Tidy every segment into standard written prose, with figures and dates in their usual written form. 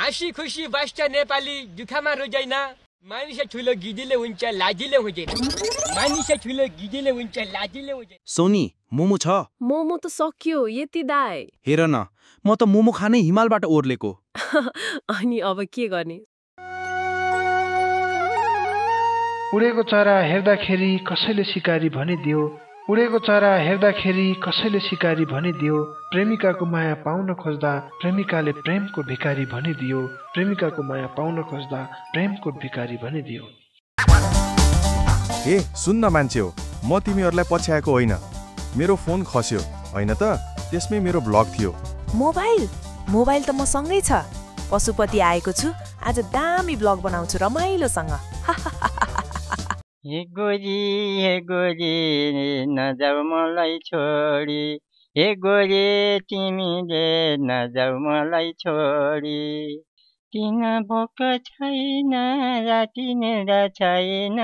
हाँसी खुसी बस्छ नेपाली दुःखमा रोजाइन मानिस ठुलो गिदिले हुन्छ लाजिले हुँदैन मानिस ठुलो गिदिले हुन्छ लाजिले हुँदैन। सोनी मोमो छ? मोमो त सकियो यति दाइ। हेर न म त मोमो खानै हिमालबाट ओर्लेको। अनि अब के गर्ने? उडेको चरा हेर्दाखेरि कसैले सिकारी भनिदियो, उडेको चरा हेर्दाखेरि कसैले सिकारी भनिदियो, प्रेमिकाको माया पाउन खोज्दा प्रेमिकाले प्रेमको भिखारी भनिदियो, प्रेमिकाको माया पाउन खोज्दा प्रेमको भिखारी भनिदियो। ए सुन्न मान्छे हो, म तिमीहरूलाई पछ्याएको होइन, मेरो फोन खस्यो होइन त, त्यसमै मेरो ब्लग थियो। मोबाइल त मसँगै छ, पशुपति आएको छु, आज दामी ब्लग बनाउँछु रमाइलोसँग। हे गोरी नजाऊ मलाई छोडी, हे गोरी तिमीले नजाऊ मलाई छोडी, दिन भोक छैन राति निद्रा छैन,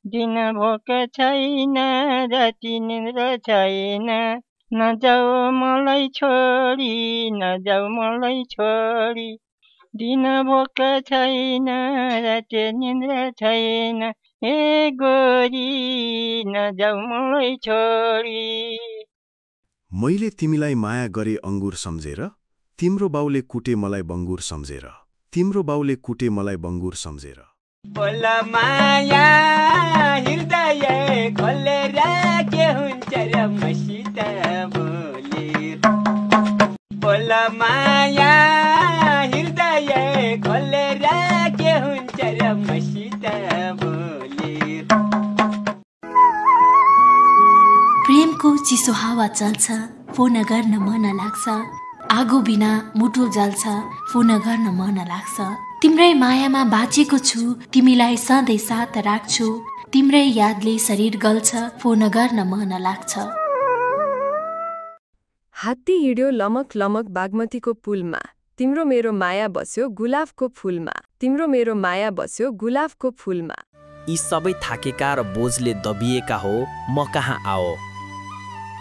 दिन भोक छैन राति निद्रा छैन, नजाऊ मलाई छोडी, नजाऊ मलाई छोडी, दिन भोक छैन राति निद्रा छैन, हे गोरी नजाऊ मलाई छोडी। मैले तिमीलाई माया गरे अंगुर सम्झेर, तिम्रो बाउले कुटे मलाई बङ्गुर सम्झेर, तिम्रो बाउले कुटे मलाई बङ्गुर सम्झेर। बोल माया हृदय खोलेर के हुन्छ र मसित बोले, बोल माया हृदय खोलेर के हुन्छ र मसित बोले। प्रेमको चिसो हावा चल्छ, फोन गर्न मन लाग्छ, आगो बिना मुटु जल्छ, फोन गर्न मन लाग्छ, तिम्रै मायामा बाँचेको छु, तिमीलाई सधैँ साथ राख्छु, तिम्रै यादले शरीर गल्छ, फोन गर्न मन लाग्छ। हात्ती हिँड्यो लमक लमक बागमतीको पुलमा, तिम्रो मेरो माया बस्यो गुलाबको फूलमा, तिम्रो मेरो माया बस्यो गुलाबको फूलमा। यी सबै थाकेका र बोझले दबिएका हो, म कहाँ आओ,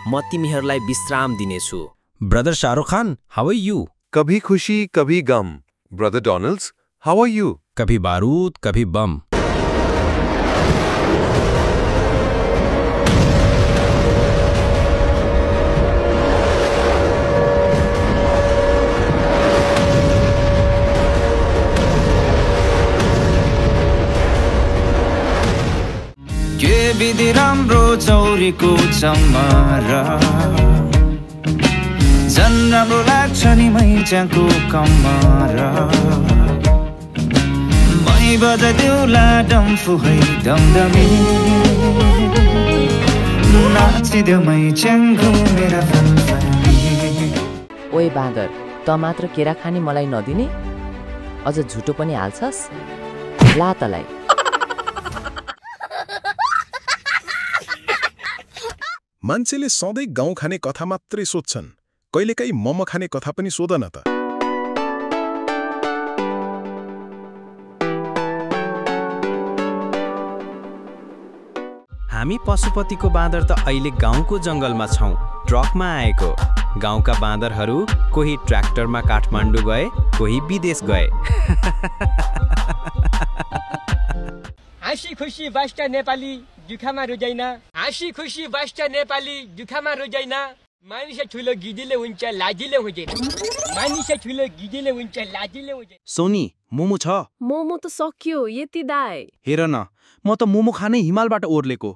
म तिमीहरूलाई विश्राम दिनेछु। Brother Shahrukh Khan, how are you? Kabhi Khushi Kabhi Gham. Brother डोनाल्ड्स, how are you? कभी बारूद कभी बम। के विधि राम्रो चौरीको चमरा, झन् राम्रो लाग्छ नि मैचाको कमरा, मै बजाइदेऊला डम्फु है दमदमी, नाचिदेऊ मैचाङ्गो मेरा फलफली। ओए बाँदर, त मात्र केरा खानी मलाई नदिने, अझ झुटो पनि हाल्छस्, ला तलाई। मान्छेले सधैँ गाउँ खाने कथा मात्रै सोध्छन्, कहिलेकाहीँ मोमो खाने कथा पनि सोध न त। हामी पशुपतिको बाँदर त अहिले गाउँको जङ्गलमा छौँ, ट्रकमा आएको। गाउँका बाँदरहरू कोही ट्र्याक्टरमा काठमाडौँ गए, कोही विदेश गए। हाँसी खुसी बस्छ नेपाली दुःखमा रोजाइन, हाँसी खुसी बस्छ नेपाली दुःखमा रोजाइन मानिस ठुलो गिदिले हुन्छ लाजिले हुँदैन, मानिस ठुलो गिदिले हुन्छ लाजिले हुँदैन। सोनी मोमो छ? मोमो त सकियो यति दाइ। हेर न म त मोमो खानै हिमालबाट ओर्लेको।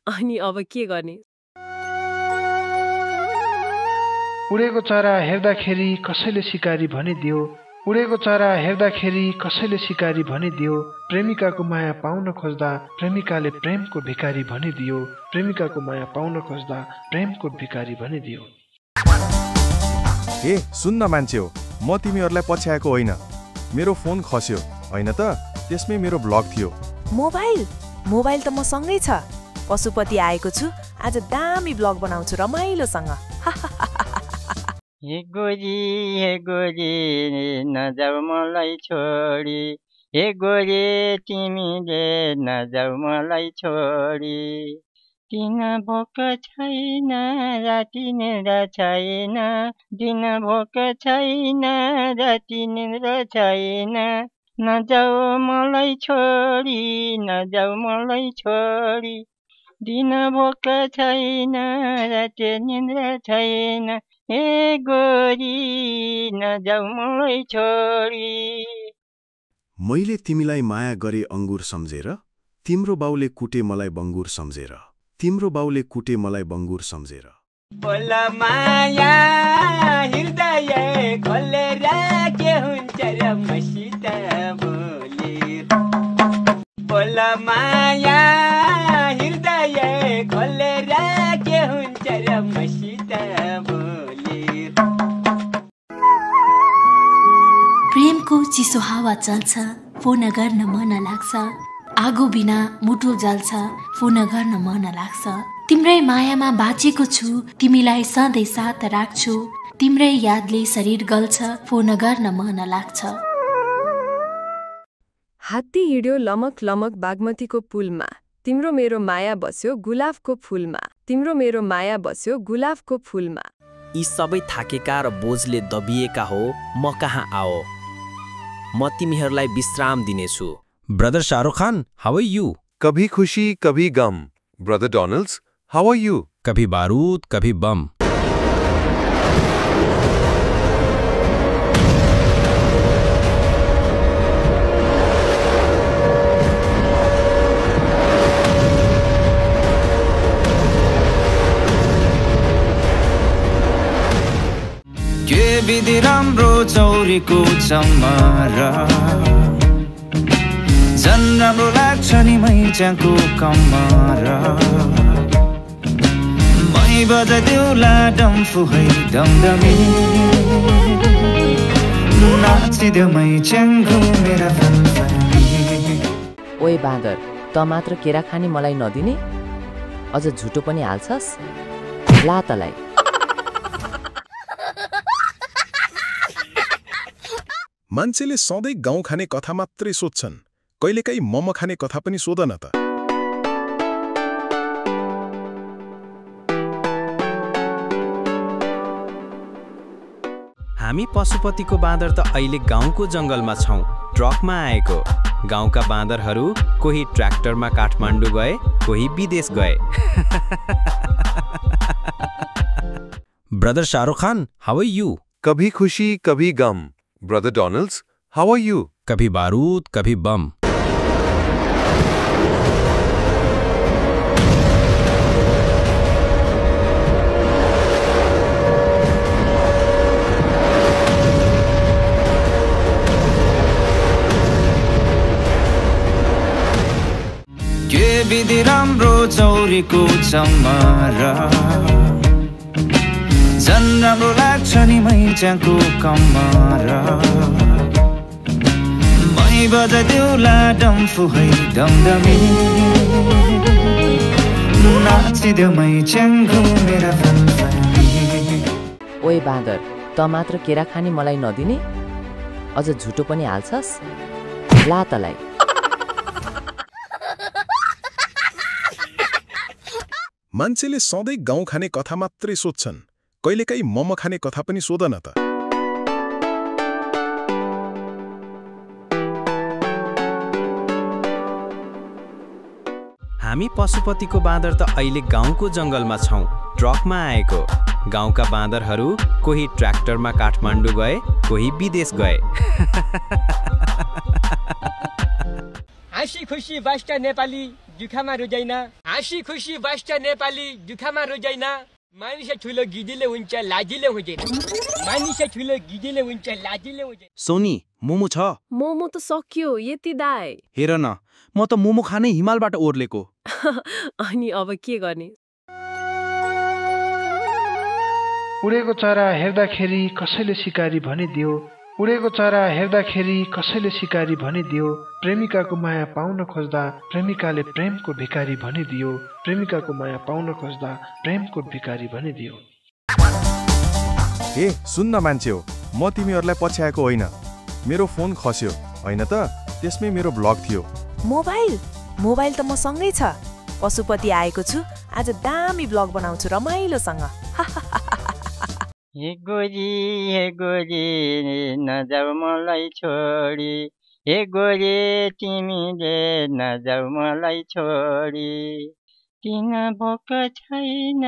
अनि अब के गर्ने? उडेको चरा हेर्दाखेरि कसैले सिकारी भनिदियो, उडेको चरा हेर्दाखेरि कसैले सिकारी भनिदियो, प्रेमिकाको माया पाउन खोज्दा प्रेमिकाले प्रेमको भिखारी भनिदियो, प्रेमिकाको माया पाउन खोज्दा प्रेमको भिखारी भनिदियो। ए सुन्न मान्छे हो, म तिमीहरूलाई पछ्याएको होइन, मेरो फोन खस्यो होइन त, त्यसमै मेरो ब्लग थियो। मोबाइल त मसँगै छ, पशुपति आएको छु, आज दामी ब्लग बनाउँछु रमाइलोसँग। हे गोरी नजाऊ मलाई छोडी, हे गोरी तिमीले नजाऊ मलाई छोडी, दिन भोक छैन राति निद्रा छैन दिन भोक छैन राति निद्रा छैन नजाऊ मलाई छोडी नजाऊ मलाई छोडी दिन भोक छैन राति निद्रा छैन ए गोरी नजाऊ मलाई छोडी मैले तिमीलाई माया गरे अंगुर सम्झेर तिम्रो बाउले कुटे मलाई बङ्गुर सम्झेर तिम्रो बाउले कुटे मलाई बङ्गुर सम्झेर बोल माया हृदय खोलेर के हुन्छ र मसित बोले बोल माया हृदय खोलेर के हुन्छ र मसित बोले प्रेमको चिसो हावा चल्छ फोन गर्न मन लाग्छ आगो बिना मुटु जल्छ फोन गर्न मन लाग्छ तिम्रै मायामा बाँचेको छु तिमीलाई सधैँ साथ राख्छु तिम्रै यादले शरीर गल्छ फोन गर्न मन लाग्छ हात्ती हिँड्यो लमक लमक बागमतीको पुलमा तिम्रो मेरो माया बस्यो गुलाफको फूलमा तिम्रो मेरो माया बस्यो गुलाफको फूलमा यी सबै थाकेका र बोझले दबिएका हो म कहाँ आओ म तिमीहरूलाई विश्राम दिनेछु brother Shahrukh Khan how are you Kabhi Khushi Kabhi Gham brother डोनाल्ड्स how are you कभी बारूद कभी बम के विधि राम्रो चौरीको चमरा झन् राम्रो लाग्छ नि मैचाको कमरा मै बजाइदेऊला डम्फु है दमदमी नाचिदेऊ मैच्याङ्गो मेरा फलफली ओए बाँदर त मात्र केरा खानी मलाई नदिने अझ झुटो पनि हाल्छस् ला तलाई मान्छेले सधैँ गाउँ खाने कथा मात्रै सोध्छन् कहिलेकाहीँ मम खाने कथा पनि सोध न त हामी पशुपतिको बाँदर त अहिले गाउँको जङ्गलमा छौं ट्रकमा आएको गाउँका बाँदरहरू कोही ट्र्याक्टरमा काठमाडौँ गए कोही विदेश गए brother Shahrukh Khan how are you Kabhi Khushi Kabhi Gham brother डोनाल्ड्स how are you कभी बारूद कभी बम के विधि राम्रो चौरीको चमरा झन् राम्रो लाग्छ नि मैचाको कमरा मै बजाइदेऊला डम्फु है दमदमी नाचिदेऊ मैच्याङ्गो मेरा फलफली ओए बाँदर त मात्र केरा खानी मलाई नदिने अझ झुटो पनि हाल्छस् ला तलाई मान्छेले सधैँ गाउँ खाने कथा मात्रै सोध्छन् कहिलेकाहीँ मम खाने कथा पनि सोध न त हामी पशुपतिको बाँदर त अहिले गाउँको जङ्गलमा छौं ट्रकमा आएको गाउँका बाँदरहरू कोही ट्र्याक्टरमा काठमाडौँ गए कोही विदेश गए हाँसी खुसी बाष्ट नेपाली दुःखमा रुजाइन हाँसी खुसी बाष्ट नेपाली दुःखमा रुजाइन मानिस ठुलो गिदीले हुन्छ लाजिले हुँदैन मानिस ठुलो गिदीले हुन्छ लाजिले हुँदैन सोनी मोमो छ मोमो त सकियो यति दाए हेर न म त मोमो खानै हिमालबाट ओर्लेको अनि अब के गर्ने उडेको चरा हेर्दाखेरि कसैले सिकारी भनिदियो उडेको चरा हेर्दाखेरि कसैले सिकारी भनिदियो प्रेमिकाको माया पाउन खोज्दा प्रेमिकाले प्रेमको भिखारी भनिदियो प्रेमिकाको माया पाउन खोज्दा प्रेमको भिखारी भनिदियो ए सुन्न मान्छे हो म तिमीहरूलाई पछ्याएको होइन मेरो फोन खस्यो होइन त त्यसमै मेरो ब्लग थियो मोबाइल त मसँगै छ पशुपति आएको छु आज दामी ब्लग बनाउँछु रमाइलोसँग हे गोरी नजाऊ मलाई छोडी हे गोरी तिमीले नजाऊ मलाई छोडी दिन भोक छैन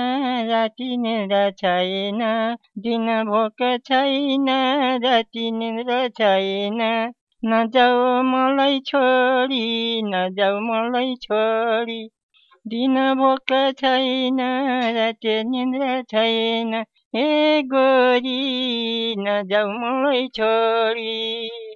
राति निद्रा छैन दिन भोक छैन राति निद्रा छैन नजाऊ मलाई छोडी नजाऊ मलाई छोडी दिन भोक छैन राति निद्रा छैन हे गोरी नजाऊ मलाई छोडी